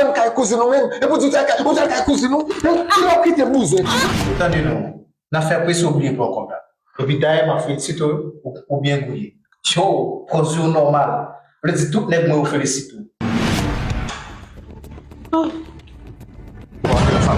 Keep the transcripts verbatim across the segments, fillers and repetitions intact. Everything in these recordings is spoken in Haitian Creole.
menm kay kouzin ou menm. Epi w di w t al kay, ou t al kay kouzin ou. Kilè w kite bouzen? Tande non. N ap fè prese w bliye pran kòb la. Epi dayè m ap felisite w, ou, ou byen gouye. Yo, kòz yo nòmal. Vle di tout nèg mwen yo felisite w.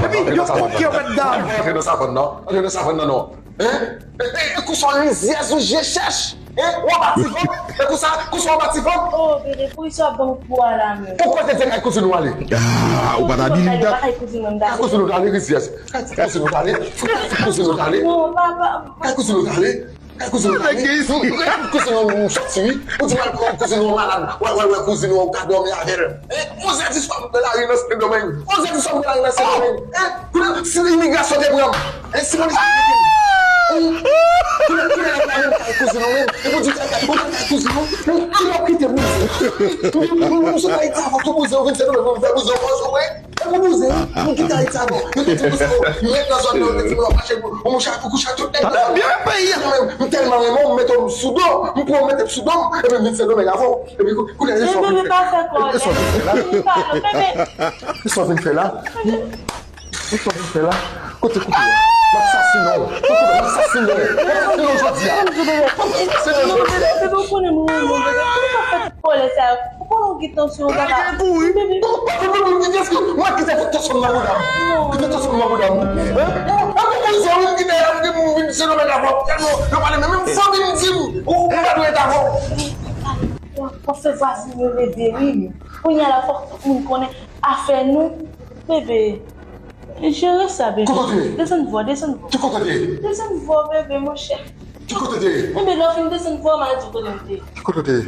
Epi yo koke yo mèt dam. Antre nan savann nan. Antre nan savann nan non. Hein? E, e, e konsa w rizyèz ou je chèch. Hein? Ou anba ti vant. E konsa, konsa w anba ti vant. Oh, bebe, poukisa w ap ban m kou a la menm? Poukisa w te di kay kouzin ou ale? Ah, ou pa ta di li. Kay kouzin mwen m ta ale. Kay kouzin ou t ale, rizyèz. Kay kouzin ou t ale. Kay kouzin ou t ale. Non, papa. Kay kouzin ou t ale. Kay kouzin ou t ale. Kay kouzin ou ou soti wi. Ou di w al pran kouzin ou malad. Wè, wè, wè, kouzin ou ka dòmi avè l. Eh, onzè di swa m pran lari nan Sendomeng. Onzè di swa m pran lari nan Sendomeng. Eh, kounye a, si imigrasyon te pran m. Eh, si polis te mete m. Eh, kounye a, kounye a, la menm kay kouzin ou menm. E pou di kay, kay, kouzin ou. Eh, kilè w kite bouzen? M sot Ayiti avè w, tou bouzen, ou vin Sendomeng pou m fè bouzen, ou konn sa w wè. Epi bouzen, m kite Ayiti avè w. Yo te di m sa, yo met nan zòn nan, yo te di m w ap mache, ou mouche ak, ou kouche ak tout nèg. Tande byen peyi a. Mwen menm, m tèlman renmen w, m mete w sou do, m pran w mete w sou do m, epi m vin Sendomeng avè w. Epi kou-, kounye a, e sa w vin fè. Bebe, pa fè kòlè. E sa w vin fè la? Bebe. E sa w vin fè la? E sa w vin fè la? Kote kouto a? M ap sasinen w. Kote kouto a? M ap sasinen w. M ap sasinen w jodi a. M ap sasinen w jodi a. Bebe, ou konnen m renmen w, bebe. Poukisa w fè tout kòlè sa yo? Ou konnen w gen tansyon, papa. Bebe. Mwen kite tansyon nan bouda m. Kite tansyon nan bouda m. Hein? Mwen kite tansyon nan bouda m. Mwen kite tansyon nan bouda m. Tèlman yo pale, men menm fanmi m di m, ou, ou pa dwe ret avè w. Fòk se vwazen yo leve, wi. Kounye a la, fòk tout moun konnen afè nou. Bebe, jere sa, bebe. Ki kote w ye? Desann vwa, desann vwa. Ki kote w ye? Desann vwa, bebe, monchè. Ki kote w ye? Bebe, lè w fin desann vwa, m a di w kote m te ye. Ki kote w ye?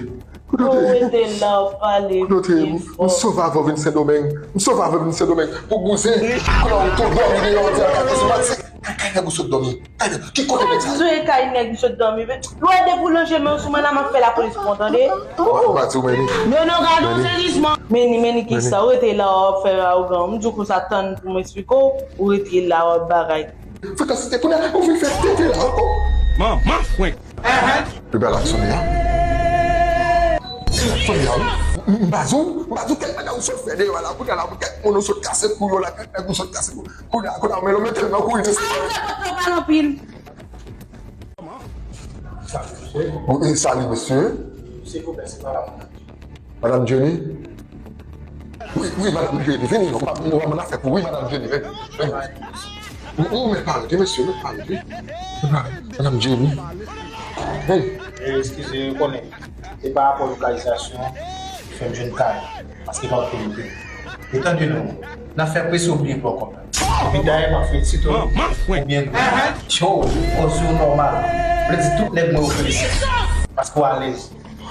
Kote w te ye? Ou rete la, w ap pale pi fò. Kote w te ye? M sove avè w vin Sendomeng. M sove avè w vin Sendomeng. Pou bouzen, kounye a w tou dòmi deyò, w di a kay kouzin ou. Kay, kay nèg ou sot dòmi. Kay nèg, ki kote nèg sa? Sa di w e kay nèg ou sot dòmi? Lè w depi w lonje men w sou mwen la, m ap fè lapolis pran w, tande? Ou pa di w, Meni. Nono, gade yon sezisman. Meni, Meni, kisa? Ou rete la, w ap fè awogan. M di w konsa, tann pou m eksplike w. Ou rete la, w ap bagay. Frekasite, kounye a, ou vin fè tete la ankò. Manman frenk. Pi bèl ak Sonia. Sonia, wi. M pa di w, m pa di w kèk bagay ou sot fè deyò la, kounye a la, kèk moun ou sot kase kou yo la, kèk nèg ou sot kase kou. Kounye a, kounye a, men yo mete l nan kouri, mesye. Ay, sa pa twò pale anpil. Wi, salut, monsieur. Silvouplè, se pa la. Madame Jenny? Wi, wi, Madame Jenny, vini, non, pa, nou pa nan afè pou, wi, Madame Jenny, vini, vini. Ou, ou, mèt pale, mesye, mèt pale, wi. Mèt pale, Madame Jenny. Vini. E, eskize, ou konnen, se pa rapò lokalizasyon ki fè m jwenn kay, paske pa otorite. E tande non, n ap fè prese w bliye pran kòb la. Epi dayè, m ap felisite w, ou byen goumen. Yo, kòz yo nòmal. Vle di tout nèg mwen yo felisite. Paske w alèz.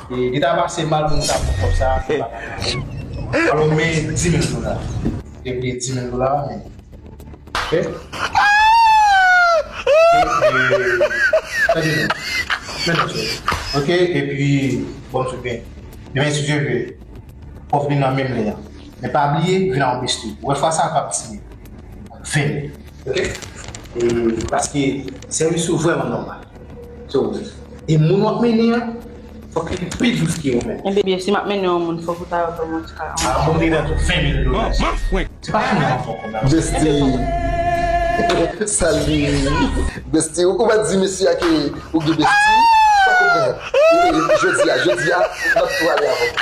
E li ta pase mal pou m ta pran kòb sa, se pa ta pase. Alò, men di mil dola. Te bliye di mil dola, men. Ok? E, e, tande non. Men non, ok, epi, bon, sou byen. Demen, si Dye vle, kòb vin nan menm lè a. Men pa bliye, vin ak yon besti. Ou wè fwa sa, pa piti. Ven. Ok? E, paske sèvis ou vrèman nòmal. So, e moun w ap mennen an, fòk li pi dous ke ou menm. Enben, si m ap mennen yon moun, fòk ou ta ban m yon ti ka. A, moun li nan tou ven mil dola. Se pa fini ankò, kòm la. Besti. Salut. Besti, ou, ou pa di mesye a ke ou gen besti? Pa konprann. E, jodi a, jodi a, n ap tou ale avè w.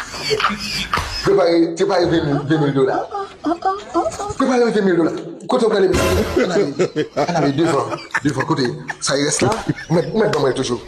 Prepare, prepare ven mil, ven mil dola. Prepare ven mil dola. Kote w prale, mesye? Ann ale. Ann ale devan. Devan, kote? Sa ki rès la? Ou mèt, ou mèt ban mwen toujou.